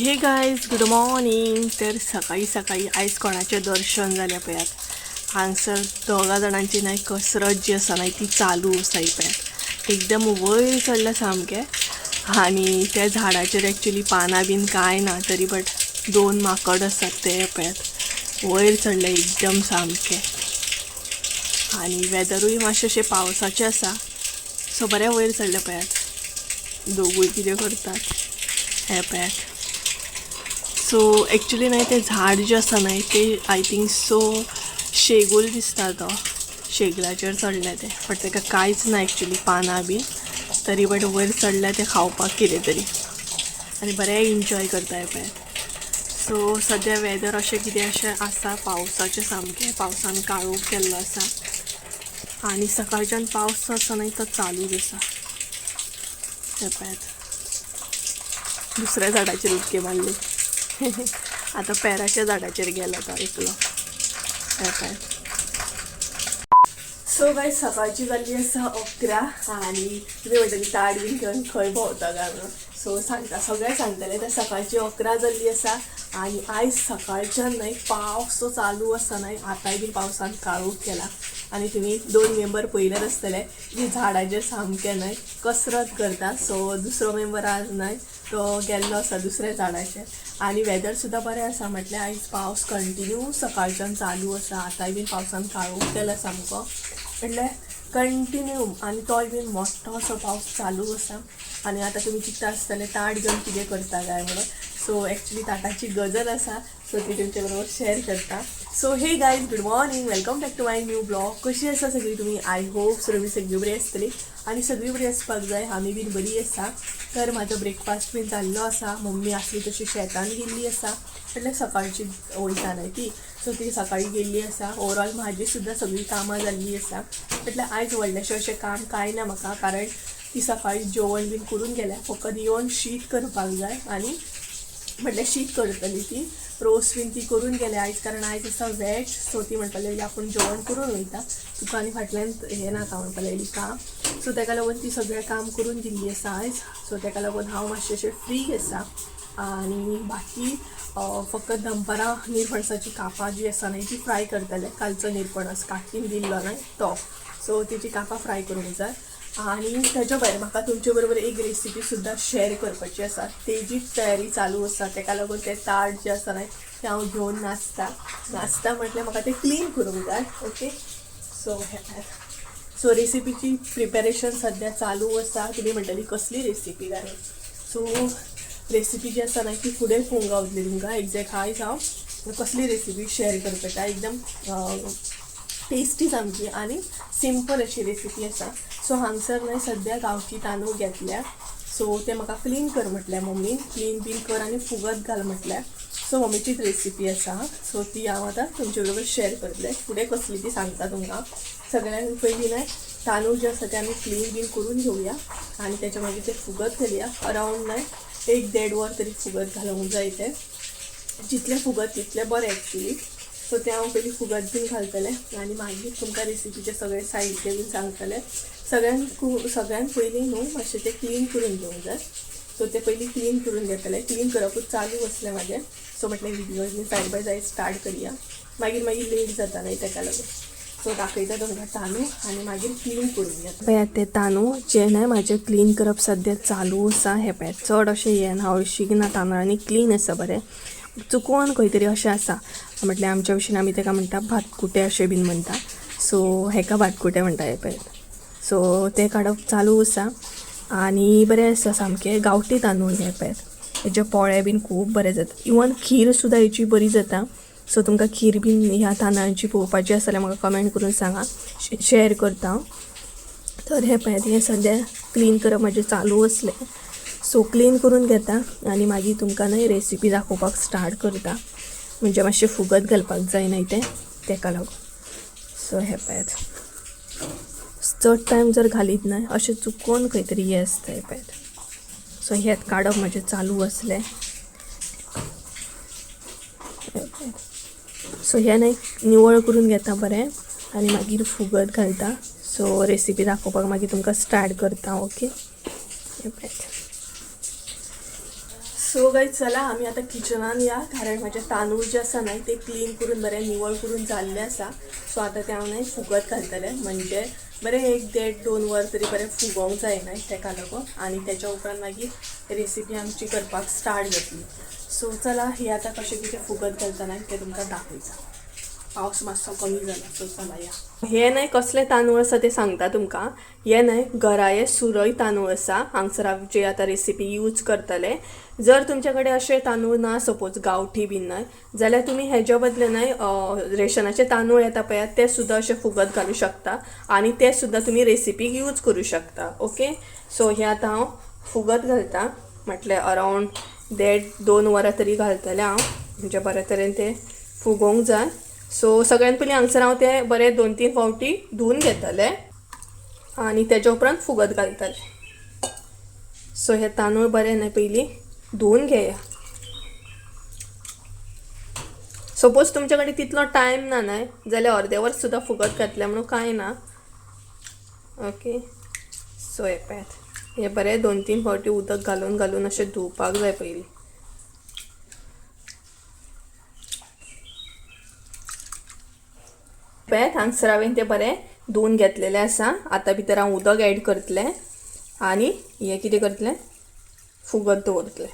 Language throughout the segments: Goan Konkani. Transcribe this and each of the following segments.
हे गायज, गुड मॉर्निंग. तर सकाळी सकाळी आयज कोणाचें दर्शन जालें पळयात. हांगसर दोगा जाणांची न्हय कसरत जी आसा न्हय ती चालू आसा. ही पळयात, एकदम वयर चडल्या सामकें आनी त्या झाडाचेर एक्चुली पानां बीन कांय ना, तरी बट दोन माकड आसात ते पळयात वयर चडले एकदम सामकें. आनी वेदरूय मातशें अशें पावसाचें आसा. सो बरें वयर चडले पळयात दोगूय कितें करतात हें पळयात. सो एक्चुली न्हय तें झाड जें आसा न्हय तें I think so शेगूल दिसता. तो शेगलाचेर चडलें तें, बट ताका कांयच ना एक्चुली पानां बीन, तरी बट वयर चडलें तें खावपाक कितें तरी आनी बरें एन्जॉय करता हें पळयात. सो सद्या वेदर अशें कितें अशें आसा पावसाचें, सामकें पावसान काळोख केल्लो आसा आनी सकाळच्यान पावस जो आसा न्हय तो चालूच आसा. हें पळयात, दुसऱ्या झाडाचेर उडकी मारली, आतां पेराच्या झाडाचेर गेलो तो एकलो. हें पळयात. सो गायज, सकाळची जाल्ली आसा 11 आनी तुमी म्हणटली ताट बीन घेवन खंय भोंवता काय म्हणून. सो सांगता, सगळें सांगतलें. तर सकाळची 11 जाल्ली आसा आनी आयज सकाळच्यान न्हय पावस जो चालू आसा न्हय, आतांय बीन पावसान काळोख केला. आनी तुमी दोन मेंबर पयलेच आसतले जी झाडाचेर सामकें न्हय कसरत करता. सो दुसरो मेंबर आज न्हय तो गेल्लो आसा दुसऱ्या झाडाचेर. आनी वेदर सुद्दां बरें आसा, म्हटल्यार आयज पावस कंटिन्यू सकाळच्यान चालू आसा. आतांय बीन पावसान काळोख केला सामको, म्हटल्यार कंटिन्यू आनी तोय बीन मोठो असो पावस चालू आसा. आनी आतां तुमी चिंत्ता आसतले ताट घेवन कितें करता काय म्हणून. सो एक्चुली ताटाची गजल आसा, सो ती तुमच्या बरोबर शेअर करता. So hey guys, good morning, welcome back to my new vlog. कशी आसा सगळी तुमी? I hope so तुमी सगळी बरी आसतली आनी सगळी बरी आसपाक जाय. आमी बीन बरी आसा. तर म्हाजो ब्रेकफास्ट बीन जाल्लो आसा. मम्मी आसली तशी शेतान गेल्ली आसा, म्हटल्यार सकाळची वयता न्हय ती, सो ती सकाळी गेल्ली आसा. ओवरऑल म्हाजी सुद्दां सगळीं कामां जाल्लीं आसा, म्हटल्यार आयज व्हडलेशें अशें काम कांय ना म्हाका, कारण ती सकाळी जेवण बीन करून गेल्या. फकत येवन शीत करपाक जाय आनी म्हटल्यार शीत करतली ती, रोस बीन ती करून गेल्या आयज, कारण आयज आसा वेज. सो ती म्हणपाक लागली आपूण जेवण करून वयता, तुका आनी फाटल्यान हें नाका म्हणपाक लागली काम. सो ताका लागून ती सगळें काम करून दिल्ली आसा आयज. सो ताका लागून हांव मातशें अशें फ्री आसा. आनी बाकी फकत दनपारां निरपणसाची कापां जी आसा न्हय ती फ्राय करतले. कालचो निरपणस काकीन दिल्लो न्हय तो, सो तेची कापां फ्राय करूंक जाय. आनी ताच्या भायर म्हाका तुमचे बरोबर एक रेसिपी सुद्दां शेअर करपाची आसा, तेजी तयारी चालू आसा. ताका लागून तें ताट जें आसा न्हय तें हांव घेवन नाचता नाचता, म्हटल्यार म्हाका तें क्लीन करूंक जाय. ओके, सो हें सो रेसिपीची प्रिपेरेशन सद्या चालू आसा. तुमी म्हणटली कसली रेसिपी काय. सो रेसिपी जी आसा न्हय ती फुडें पळोवंक गावतली तुमकां. एग्जॅक्ट आयज हांव कसली रेसिपी शेअर करता, एकदम टेस्टी सामकी आनी सिंपल अशी रेसिपी आसा. सो हांगसर न्हय सद्या गांवठी तांदूळ घेतल्या. सो ते म्हाका क्लीन कर म्हटल्या मम्मीन, क्लीन बीन कर आनी फुगत घाल म्हटल्या. सो मम्मीचीच रेसिपी आसा, सो ती हांव आतां तुमचे बरोबर शेअर करतलें. फुडें कसली ती सांगता तुमकां. सगळ्यान पयलीं न्हय तांदूळ जे आसा ते आमी क्लीन बीन करून घेवया आनी तेच्या मागीर ते फुगत घालया. अरावंड न्हय एक देड वर तरी फुगत घालूंक जाय. तें जितलें फुगत तितलें बरें एक्चुली. सो तें हांव पयलीं फुगत बीन घालतलें आनी मागीर तुमकां रेसिपीचें सगळें साहित्य बीन सांगतलें. सगळ्यान पयलीं न्हू मातशें तें क्लीन करून घेवंक जाय. सो तें पयलीं क्लीन करून घेतलें. क्लीन करपूच चालू आसलें म्हाजें. सो म्हटलें व्हिडियोज बीन सायड बाय सायड स्टार्ट करया, मागीर मागीर लेट जाता न्हय ताका लागून. सो दाखयता तुमकां तांदूळ आनी मागीर क्लीन करून घेता. पळयात, ते तांदूळ जे न्हय म्हाजें क्लीन करप सद्या चालू आसा. हें पळयात, चड अशें हें ना, हळशीक ना तांदूळ आनी क्लीन आसा बरें. चुकोन खंय तरी अशें आसा, म्हटल्यार आमच्या भशेन आमी ताका म्हणटा भातकुटे अशें बीन म्हणटा. सो हेका भातकुटे म्हणटा हें पळयात. सो तें काडप चालू आसा आनी बरें आसा सामकें गांवठी तांदूळ. हें पळयात, हेजे पोळे बीन खूब बरे जाता, इवन खीर सुद्दां हेची बरी जाता. सो तुमकां खीर बीन ह्या तांदळांची पळोवपाची आसा जाल्यार म्हाका कमेंट करून सांगा, शेअर करता हांव. तर हें पळयात, हें सद्या क्लीन करप म्हाजें चालू आसलें. सो क्लीन करून घेता आनी मागीर तुमकां न्हय रेसिपी दाखोवपाक स्टार्ट करता. म्हणजे मातशें फुगत घालपाक जाय न्हय तें, तेका लागून. सो हें पळयात, चड टायम जर घालीत न्हय अशें चुकोन खंय तरी हें आसता. हें पळयात, सो हें काडप म्हाजें चालू आसलें. हें पळयात. सो हें न्हय निवळ करून घेता बरें आनी मागीर फुगत घालता. सो रेसिपी दाखोवपाक मागीर तुमकां स्टार्ट करता. ओके, हें पळयात. सो गायज चला आमी आतां किचनान या, कारण म्हाजे तांदूळ जे आसा न्हय ते क्लीन करून बरें निवळ करून जाल्ले आसा. सो आतां ते हांव न्हय फुगत घालतलें, म्हणजे बरें 1-1.5-2 वर तरी बरें फुगोवंक जाय न्हय तेका लागून, आनी तेच्या उपरांत मागीर रेसिपी आमची करपाक स्टार्ट जातली. सो चला हे आतां कशें कितें फुगत घालता न्हय तें तुमकां दाखयता. पावस मातसो कमी जाला, सो चला या. हे न्हय कसले तांदूळ आसा ते सांगता तुमकां. हे न्हय घराये सुरय तांदूळ आसा. हांगसर हांव जे आतां रेसिपी यूज करतले, जर तुमचे कडेन अशे तांदूळ ना, सपोज गांवठी बीन न्हय, जाल्यार तुमी हेज्या बदले न्हय रेशनाचे तांदूळ येता पळयात ते सुद्दां अशे फुगत घालूं शकता आनी ते सुद्दां तुमी रेसिपीक यूज करूं शकता. ओके, सो हे आतां हांव फुगत घालता, म्हटल्यार अरावंड 1.5-2 वरां तरी घालतलें हांव, म्हणजे बरे तरेन ते फुगोवंक जाय. सो सगळ्यान पयलीं हांगसर हांव ते बरे 2-3 फावटी धुवन घेतलें आनी तेच्या उपरांत फुगत घालतलें. सो हे तांदूळ बरे न्हय पयलीं धुवन घेया. सपोज तुमचे कडेन तितलो टायम ना न्हय जाल्यार अर्दे वर सुद्दां फुगत घातलें म्हणून कांय ना. ओके, सो हे पळयात, हे बरे 2-3 फावटी उदक घालून घालून अशें धुवपाक जाय पयलीं. पळयात हांगसर हांवें तें बरें धुवन घेतलेलें आसा. आतां भितर हांव उदक एड करतलें आनी हें कितें करतलें, फुगत दवरतलें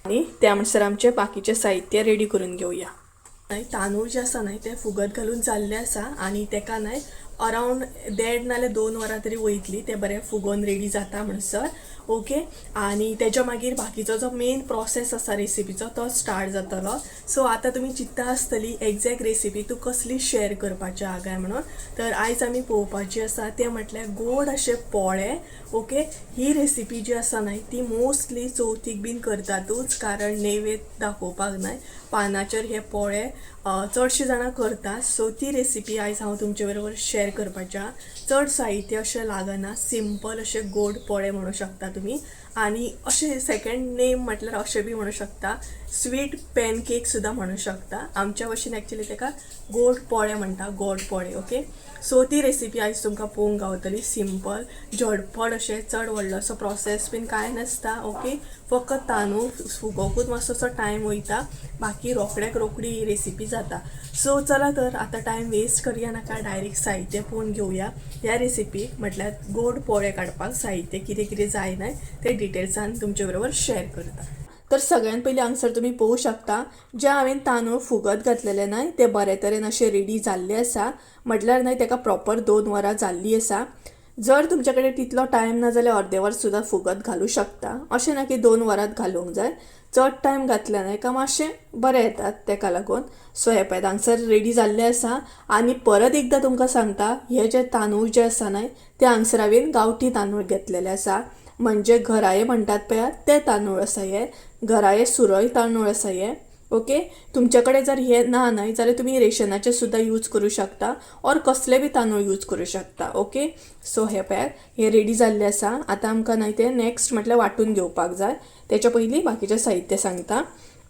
आनी त्या म्हणसर आमचें बाकीचें साहित्य रेडी करून घेवया. तांदूळ जे आसा न्हय ते फुगत घालून जाल्ले आसा आनी तेका न्हय अरावंड 1.5 नाल्यार 2 वरां तरी वयतली ते बरें फुगोवन रेडी जाता म्हणसर. ओके, आनी तेच्या मागीर बाकीचो जो मेन प्रोसेस आसा रेसिपीचो तो स्टार्ट जातलो. सो आतां तुमी चिंत्ता आसतली एग्जॅक्ट रेसिपी तूं कसली शेअर करपाची आहा काय म्हणून, तर आयज आमी पळोवपाची आसा तें म्हटल्यार गोड अशे पोळे. ओके, ही रेसिपी जी आसा न्हय ती मोस्टली चवथीक बीन करतातूच, कारण नैवेद्य दाखोवपाक न्हय पानाचेर हे पोळे चडशे जाणां करतात. सो ती रेसिपी आयज हांव तुमचे बरोबर शेअर करपाची आहा. चड साहित्य अशें लागना, सिंपल अशें गोड पोळे म्हणू शकता तुमी, आनी अशें सेकंड नेम म्हटल्यार अशें बी म्हणू शकता, स्वीट पॅनकेक सुद्दां म्हणू शकता. आमच्या भाशेन एक्चुली तेका गोड पोळे म्हणटा, गोड पोळे. ओके, सो ती रेसिपी आयज तुमकां पळोवंक गावतली. सिंपल झटपट अशें, चड व्हडलो असो प्रोसेस बीन कांय नासता. ओके, फकत तांदूळ फुगोवकूच मातसो असो टायम वयता, बाकी रोखड्याक रोखडी रेसिपी जाता. सो चला तर आतां टायम वेस्ट करया नाका, डायरेक्ट साहित्य पळोवन घेवया. ह्या रेसिपीक म्हटल्यार गोड पोळे काडपाक साहित्य कितें कितें जाय न्हय तें डिटेल्सान तुमचे बरोबर शेअर करता. तर सगळ्यान पयलीं हांगसर तुमी पळोवंक शकता जे हांवें तांदूळ फुगत घातलेले न्हय ते बरे तरेन अशे रेडी जाल्ले आसा, म्हटल्यार न्हय तेका प्रॉपर 2 वरां जाल्ली आसा. जर तुमचे कडेन तितलो टायम ना जाल्यार अर्दे वर सुद्दां फुगत घालूं शकता, अशें ना की 2 वरांत घालूंक जाय. चड टायम घातल्या न्हय काय मातशें बरें येतात तेका लागून. सो हे पळयात हांगसर रेडी जाल्ले आसा. आनी परत एकदां तुमकां सांगता, हे जे तांदूळ जे आसा न्हय ते हांगसर हांवें गांवठी तांदूळ घेतलेले आसा, म्हणजे घराये म्हणटात पळयात ते तांदूळ आसा, हे घराये सुरय तांदूळ आसा हे. ओके, तुमचे कडेन जर हे ना न्हय जाल्यार तुमी रेशनाचे सुद्दां यूज करूं शकता ऑर कसले बी तांदूळ यूज करूं शकता. ओके, सो हे पळयात हे रेडी जाल्ले आसा. आतां आमकां न्हय ते नेक्स्ट म्हटल्यार वांटून घेवपाक जाय, तेच्या पयलीं बाकीचें साहित्य सांगता.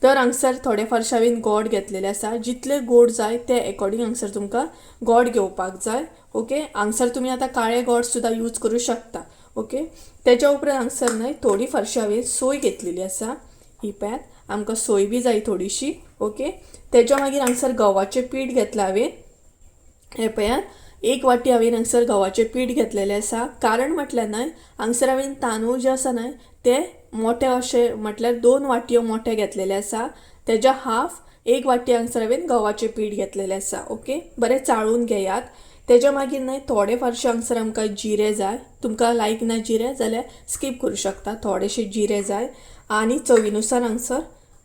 तर हांगसर थोडे फारशे हांवें गोड घेतलेले आसा, जितले गोड जाय ते एकॉर्डींग हांगसर तुमकां गोड घेवपाक जाय. ओके, हांगसर तुमी आतां काळे गोड सुद्दां यूज करूं शकता. ओके, तेच्या उपरांत हांगसर न्हय थोडी फारशी हांवें सोय घेतलेली आसा, ही पळयात आमकां सोय बी जाय थोडीशी. ओके, तेच्या मागीर हांगसर गंवाचें पीठ घेतलां हांवें, हें पळयात 1 वाटी हांवें हांगसर गंवाचें पीठ घेतलेलें आसा. कारण म्हटल्यार न्हय हांगसर हांवें तांदूळ जे आसा न्हय ते मोटे अशे म्हटल्यार 2 वाटयो मोटे घेतलेले आसा, तेज्या हाफ 1 वाटी हांगसर हांवें गंवाचें पीठ घेतलेलें आसा. ओके, बरें चाळून घेयात. तेज्या मागीर न्हय थोडे फारशे हांगसर आमकां जिरे जाय, तुमकां लायक ना जिरे जाल्यार स्कीप करूं शकता, थोडेशे जिरे जाय आनी चवीनुसार हांगसर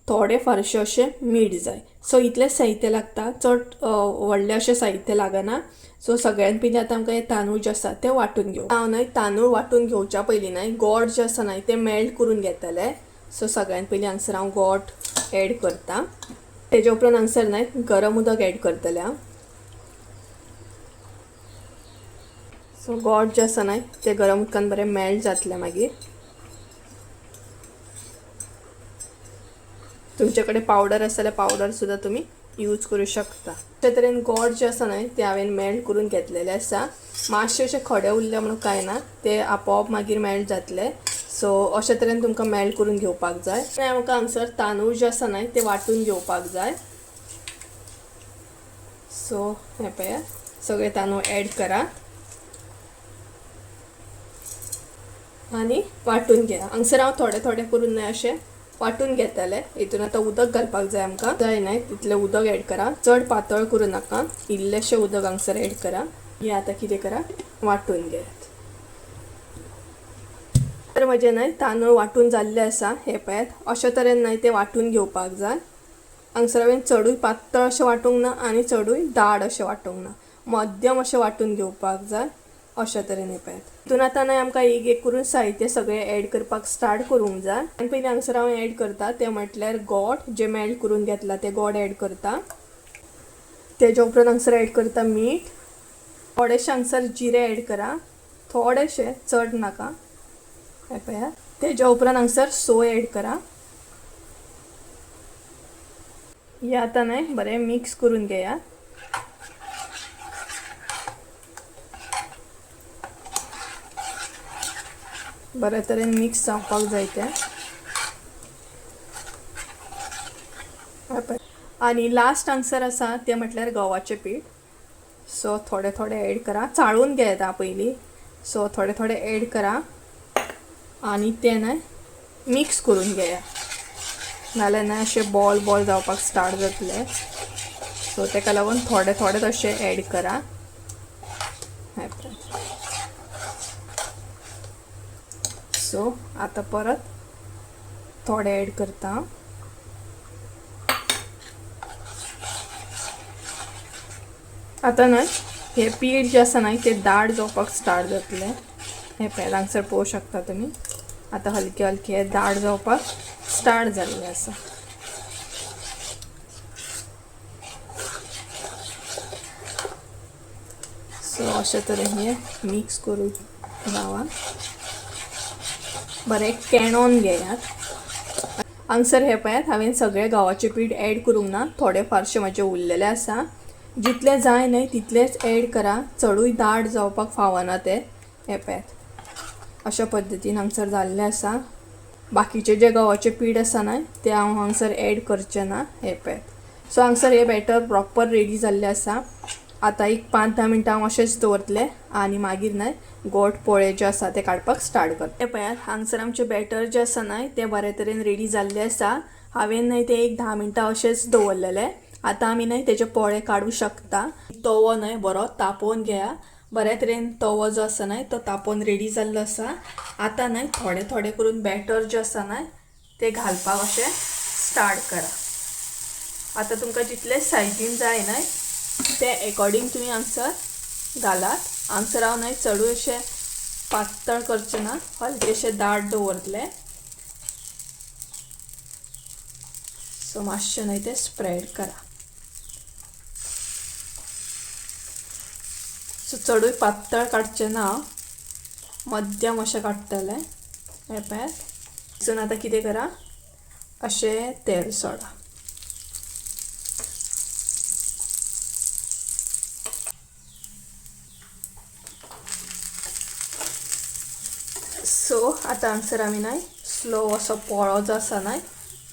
थोडे फारशे अशें मीठ जाय. सो इतलें साहित्य लागता, चड व्हडलें अशें साहित्य लागना. सो सगळ्यान पयलीं आतां आमकां हे तांदूळ जे आसा ते वांटून घेवं. हांव न्हय तांदूळ वांटून घेवच्या पयलीं न्हय गोड जे आसा न्हय ते मेल्ट करून घेतले. सो सगळ्यान पयलीं हांगसर हांव गोड एड करता, तेज्या उपरांत हांगसर न्हय गरम उदक एड करतलें हांव. सो गोड जे आसा न्हय ते गरम उदकान बरें मेल्ट जातलें. मागीर तुमचे कडेन पावडर आसा जाल्यार पावडर सुद्दां तुमी यूज करूं शकता. अशे तरेन गोड जे आसा न्हय ते हांवें मेल्ट करून घेतलेले आसा. मातशे अशे खडे उरले म्हणून कांय ना, ते आपोआप मागीर मेल्ट जातले. सो अशे तरेन तुमकां मेल्ट करून घेवपाक जाय. आमकां हांगसर तांदूळ जे आसा न्हय ते वांटून घेवपाक जाय. सो हें पळयात, सगळे तांदूळ एड करात आनी वांटून घेया. हांगसर हांव थोडे थोडे करून न्हय अशें वांटून घेतलें. हितून आतां उदक घालपाक जाय आमकां. जाय न्हय तितलें उदक एड करा, चड पातळ करूं नाका, इल्लेशें उदक हांगसर एड करा. हें आतां कितें करा, वांटून घेयात. तर म्हजें न्हय तांदूळ वांटून जाल्ले आसा. हे पळयात, अशे तरेन न्हय ते वांटून घेवपाक जाय. हांगसर हांवें चडूय पातळ अशें वांटूंक ना आनी चडूय दाट अशें वांटूंक ना, मध्यम अशें वांटून घेवपाक जाय अशे तरेन. हे पळयात, हितून आतां न्हय आमकां एक एक करून साहित्य सगळें एड करपाक स्टार्ट करूंक जाय. आनी पयलीं हांगसर हांव एड करता तें म्हटल्यार गोड, जें मेल्ट करून घेतलां तें गोड एड करता. तेज्या उपरांत हांगसर एड करता मीठ, थोडेशें हांगसर जिरें एड करा, थोडेशें, चड नाका. हें पळयात, तेज्या उपरांत हांगसर सोय एड करा. हें आतां न्हय बरें मिक्स करून घेयात. बरे तरेन मिक्स जावपाक जाय तें. आनी लास्ट हांगसर आसा तें म्हटल्यार गव्हाचें पीठ. सो थोडे थोडे एड करा, चाळून घेता पयलीं. सो थोडे थोडे एड करा आनी तें न्हय मिक्स करून घेया, नाल्यार न्हय अशें बॉल बॉल जावपाक स्टार्ट जातलें. सो तेका लागून थोडे थोडे तशें एड करा. सो आतां परत थोडे एड करता. आतां न्हय हें पीठ जें आसा न्हय तें दाट जावपाक स्टार्ट जातलें. हें पळयात, हांगसर पळोवंक शकता तुमी. आतां हलकें हलकें हें दाट जावपाक स्टार्ट जाल्लें आसा. सो अशे तरेन हें मिक्स करून रावा, बरें केणोन घेयात. हांगसर हें पळयात, हांवें सगळें गव्हाचें पीठ एड करूंक ना, थोडें फारशें म्हाजें उरलेलें आसा. जितलें जाय न्हय तितलेंच एड करा, चडूय दाट जावपाक फावना तें. हें पळयात, अशा पद्दतीन हांगसर जाल्लें आसा. बाकीचें जें गव्हाचें पीठ आसा न्हय तें हांव हांगसर एड करचें ना. हें पळयात, सो हांगसर हें बॅटर प्रॉपर रेडी जाल्लें आसा. आतां एक 5-10 मिनटां हांव अशेंच दवरतलें आनी मागीर न्हय गोड पोळे जे आसा ते काडपाक स्टार्ट करतलें. हें पळयात, हांगसर आमचें बॅटर जें आसा न्हय तें बरे तरेन रेडी जाल्लें आसा. हांवें न्हय तें एक 10 मिनटां अशेंच दवरलेलें. आतां आमी न्हय तेजे पोळे काडूं शकता. तवो न्हय बरो तापोवन घेया, बऱ्या तरेन तवो जो आसा न्हय तो तापोवन रेडी जाल्लो आसा. आतां न्हय थोडे थोडे करून बॅटर जें आसा न्हय तें घालपाक अशें स्टार्ट करा. आतां तुमकां जितले सायजीन जाय न्हय ते एकॉर्डिंग तुमी हांगसर घालात. हांगसर हांव न्हय चडूय अशें पातळ करचें ना, हलकेशें दाट दवरतलें. सो मातशें न्हय तें स्प्रेड करा. सो चडूय पातळ काडचें ना, मध्यम अशें काडटलें. हें पळयात, हितून आतां कितें करा, अशें तेल सोडा. सो आतां हांगसर आमी न्हय स्लो असो पोळो जो आसा न्हय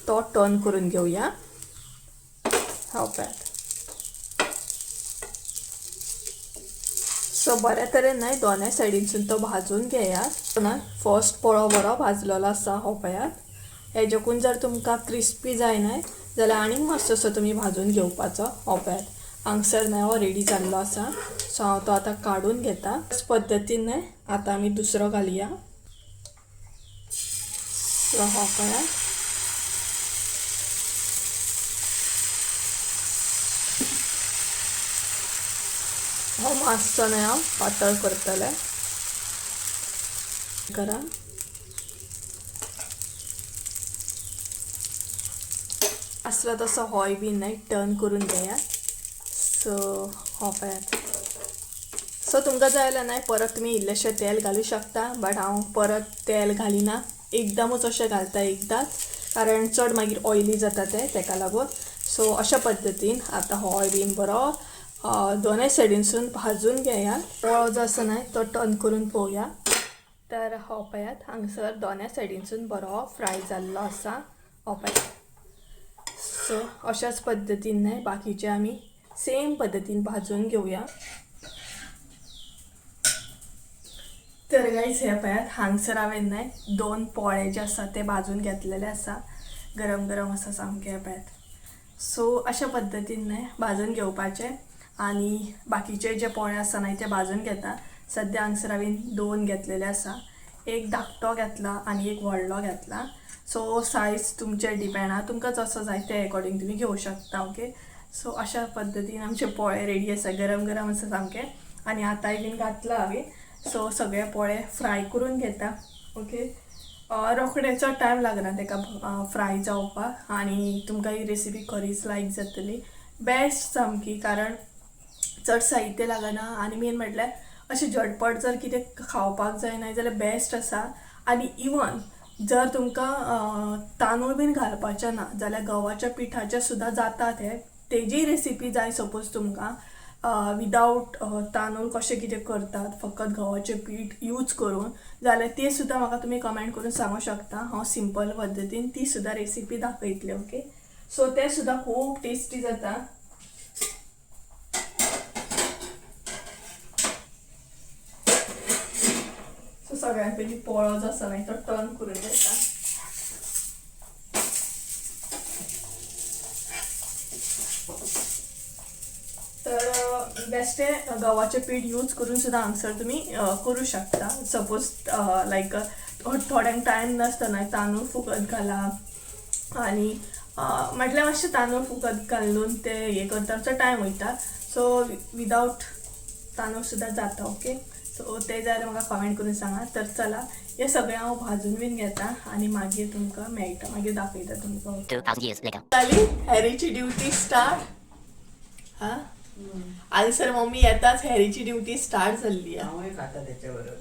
तो टर्न करून घेवया. हो पळयात, सो बऱ्या तरेन न्हय दोनाय सायडीनसून तो भाजून घेयात. न्हय फर्स्ट पोळो बरो भाजलेलो आसा. हो पळयात, हेज्याकून जर तुमकां क्रिस्पी जाय न्हय जाल्यार आनीक मातसो तुमी भाजून घेवपाचो. हो पळयात, हांगसर न्हय हो रेडी जाल्लो आसा. सो हांव तो आतां काडून घेता. त्याच पद्दतीन न्हय आतां आमी दुसरो घालया. सो हो पळयात, हो मातसो न्हय हांव पातळ करतलें. करा आसलो तसो होय बी न्हय टर्न करून घेयात. सो हो पळयात, सो तुमकां जाय जाल्यार न्हय परत तुमी इल्लेशें तेल घालूं शकता, बट हांव परत तेल घालिना, एकदमच अशें घालता एकदांच, कारण चड मागीर ऑयली जाता तें, तेका लागून. सो अशा पद्दतीन आतां होय बीन बरो दोनय सायडीनसून भाजून घेयात. पोळो जो आसा न्हय तो टर्न करून पळोवया. तर हो पळयात हांगसर दोन्या सायडीनसून बरो फ्राय जाल्लो आसा. हो पळयात. सो अशाच पद्दतीन न्हय बाकीचे आमी सेम पद्दतीन भाजून घेवया. तर गाईज हे पळयात हांगसर हांवें न्हय 2 पोळे जे आसा ते भाजून घेतलेले आसा. गरम गरम आसा सामके हे पळयात. सो अशा पद्दतीन न्हय भाजून घेवपाचे आनी बाकीचे जे पोळे आसा न्हय ते भाजून घेता. सद्या हांगसर हांवें 2 घेतलेले आसा. एक धाकटो घेतला आनी एक व्हडलो घेतला. सो सायज तुमचे डिपेंड आहा, तुमकां जसो जाय ते एकॉर्डिंग तुमी घेवं शकता. ओके, सो अशा पद्दतीन आमचे पोळे रेडी आसा. गरम गरम आसा सामके आनी आतांय बीन घातला हांवें. सो सगळे पोळे फ्राय करून घेता. ओके, रोखडेचो टायम लागना तेका फ्राय जावपाक आनी तुमकां ही रेसिपी खरीच लायक जातली. बेस्ट सामकी, कारण चड साहित्य लागना आनी मेन म्हटल्यार अशें झटपट जर कितें खावपाक जाय न्हय जाल्यार बेस्ट आसा. आनी इवन जर तुमकां तांदूळ बीन घालपाचें ना जाल्यार गंवाच्या पिठाचें सुद्दां जाता तें. तेजी रेसिपी जाय सपोज तुमकां विदावट तांदूळ कशें कितें करतात फकत गंवाचें पीठ यूज करून जाल्यार तें सुद्दां म्हाका तुमी कमेंट करून सांगूंक शकता. हांव सिंपल पद्दतीन ती सुद्दां रेसिपी दाखयतलें. ओके, सो तें सुद्दां खूब टेस्टी जाता. सो सगळ्यात पयलीं पोळो जो आसा न्हय तो टर्न करून घेता. तर बेश्टे गंवाचें पीठ यूज करून सुद्दां हांगसर तुमी करूं शकता. सपोज लायक थोड्यांक टायम नासता न्हय तांदूळ फुगत घाला आनी म्हटल्यार मातशें तांदूळ फुगत घालून ते हें करता चड टायम वयता. सो विदावट तांदूळ सुद्दां जाता. ओके, सो ते जाल्यार म्हाका कमेंट करून सांगा. तर चला हे सगळें हांव भाजून बीन घेता आनी मागीर तुमकां मेळटा, मागीर दाखयता तुमकां. 2000 years later. जाली हॅरीची ड्युटी स्टार्ट. हा आनी सर मम्मी येताच हॅरीची ड्युटी स्टार्ट जाल्ली. हांवूय खाता त्याच्या बरोबर.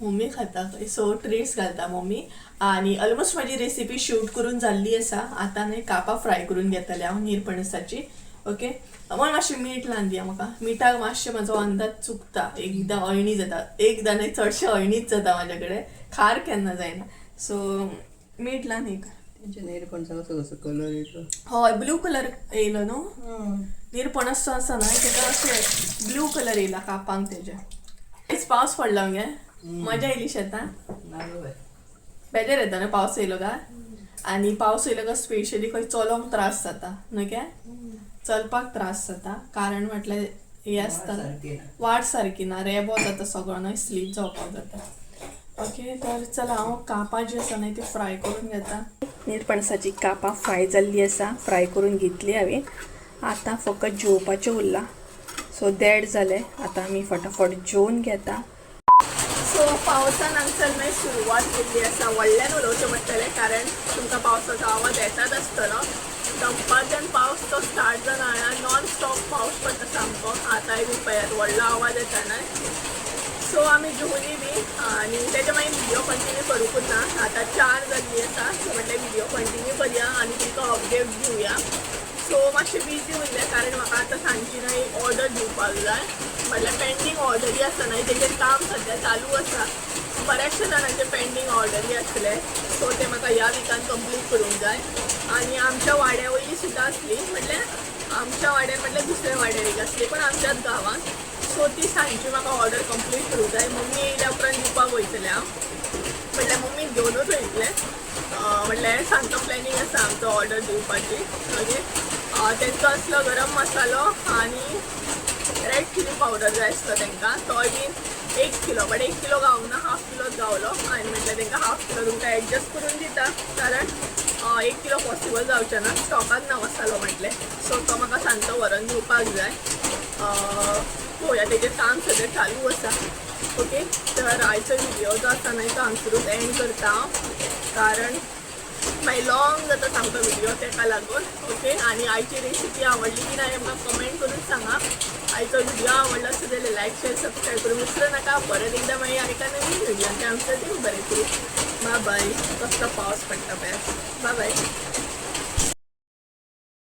मम्मी खाता खंय. सो ट्रेस घालता मम्मी आनी ऑलमोस्ट म्हाजी रेसिपी शूट करून जाल्ली आसा. आतां न्हय कापां फ्राय करून घेतलें हांव निरपणसाची. ओके, म्हण मातशें मीठ लावन दिया म्हाका. मिठाक मातशें म्हाजो अंदाज चुकता, एकदां अळणी जाता, एकदां न्हय चडशें अळणीच जाता म्हाज्या कडेन, खार केन्ना जायना. सो मीठ लावन एक तेंच्या निरपणसा कसो कसो कलर येयलो. हय ब्लू कलर येयलो न्हू. निरपणस जो आसा न्हय तेका अशें ब्लू कलर येयला कापांक तेज्या. आयज पावस पडला मगे, मजा येयली शेतान. ना गो बाय. बेजार येता न्हय पावस येयलो काय. आनी पावस येयलो काय स्पेशली खंय चलोंक त्रास जाता न्हय काय, चलपाक त्रास जाता. कारण म्हटल्यार हें आसता सारकी ना. वाट सारकी ना, रेबो जाता सगळो न्हय, स्लीप जावपाक जाता. ओके, तर चला हांव कापां जी आसा न्हय ती फ्राय करून घेता. निरपणसाची कापां फ्राय जाल्ली आसा, फ्राय करून घेतली हांवें. आतां फकत जेवपाचें उरलां. सो 1:30 जालें, आतां आमी फटाफट जेवन घेता. सो पावसान हांगसर न्हय सुरवात केल्ली आसा. व्हडल्यान उलोवचें पडटलें कारण तुमकां पावसाचो आवाज येताच आसतलो. दनपारच्यान पावस तो स्टार्ट जावन नॉन स्टॉप पावस पडटा सामको. आतांय बी पळयात व्हडलो आवाज येता न्हय. सो आमी जेवली बी आनी तेच्या मागीर व्हिडियो कंटिन्यू करूंकूच ना. आतां 4 जाल्ली आसा. सो म्हटलें व्हिडियो कंटिन्यू करया आनी तुमकां अपडेट दिवया. सो मातशें बिजी उरलें कारण म्हाका आतां सांजची न्हय ऑर्डर दिवपाक जाय. म्हटल्यार पेंडींग ऑर्डरी आसा न्हय तेजेर काम सद्या चालू आसा. बऱ्याचशा जाणांचे पेंडींग ऑर्डरी आसले, सो ते म्हाका ह्या विकान कंप्लीट करूंक जाय. आनी आमच्या वाड्या वयली सुद्दां आसली, म्हटल्यार आमच्या वाड्यार म्हटल्यार दुसऱ्या वाड्यार एक आसली पण आमच्याच गांवांत. सो ती सांजची म्हाका ऑर्डर कंप्लीट करूंक जाय. मम्मी येयल्या उपरांत दिवपाक वयतलें हांव, म्हटल्यार मम्मीक घेवनूच वयतलें. म्हटल्यार सांजचो प्लॅनिंग आसा आमचो ऑर्डर दिवपाची. मागीर तेंचो आसलो गरम मसालो आनी रेड चिली पावडर जाय आसलो तेंकां, तोय बीन 1 किलो, बट 1 किलो गावूंक ना, हाफ किलोच गावलो. आनी म्हटल्यार तेंकां हाफ किलो तुमकां एडजस्ट करून दिता कारण 1 किलो पॉसिबल जावचें ना, स्टॉकान ना मसालो म्हटलें. सो तो म्हाका सांजचो व्हरोन दिवपाक जाय. पळोवया, तेजेर काम सद्या चालू आसा. ओके, तर आयचो व्हिडियो जो आसा न्हय तो हांगसरूच एंड करता हांव, कारण मागीर लॉंग जाता सामको व्हिडियो तेका लागून. ओके, आनी आयची रेसिपी आवडली की ना हें म्हाका कमेंट करून सांगा. आयचो व्हिडियो आवडलो आसत जाल्यार लायक शेअर सबस्क्रायब करूंक विसरू नाका. परत एकदां मागीर एका नवीन व्हिडियोन आमचो देव बरें करूं. बाय बाय. कसलो पावस पडटा पळय. बाय बाय.